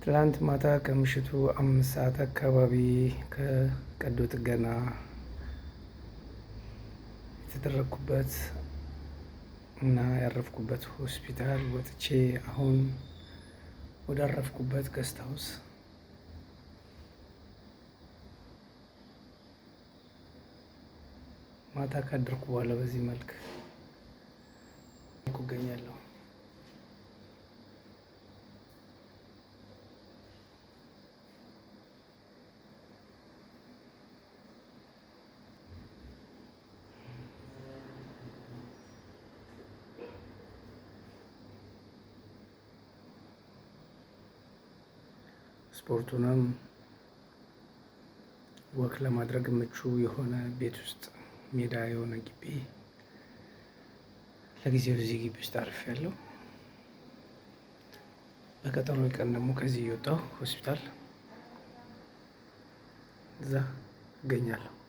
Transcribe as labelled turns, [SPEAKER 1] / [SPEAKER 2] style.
[SPEAKER 1] ትላንት ማታ ከምሽቱ 5 ሰዓት አካባቢ ከቀዶ ጥገና የተደረግኩበት እና ያረፍኩበት ሆስፒታል ወጥቼ አሁን ወዳረፍኩበት guest house ማታ ካደርኩ በኋላ በዚህ መልክ እገኛለሁ። ስፖርቱንም walk ለማድረግ ምቹ የሆነ ቤት ውስጥ ሜዳ የሆነ ግቢ፣ ለጊዜው እዚህ ግቢ ውስጥ አርፌያለሁ። በቀጠሮ ቀን ደግሞ ከዚህ እየወጣሁ ሆስፒታል እዛ እገኛለሁ።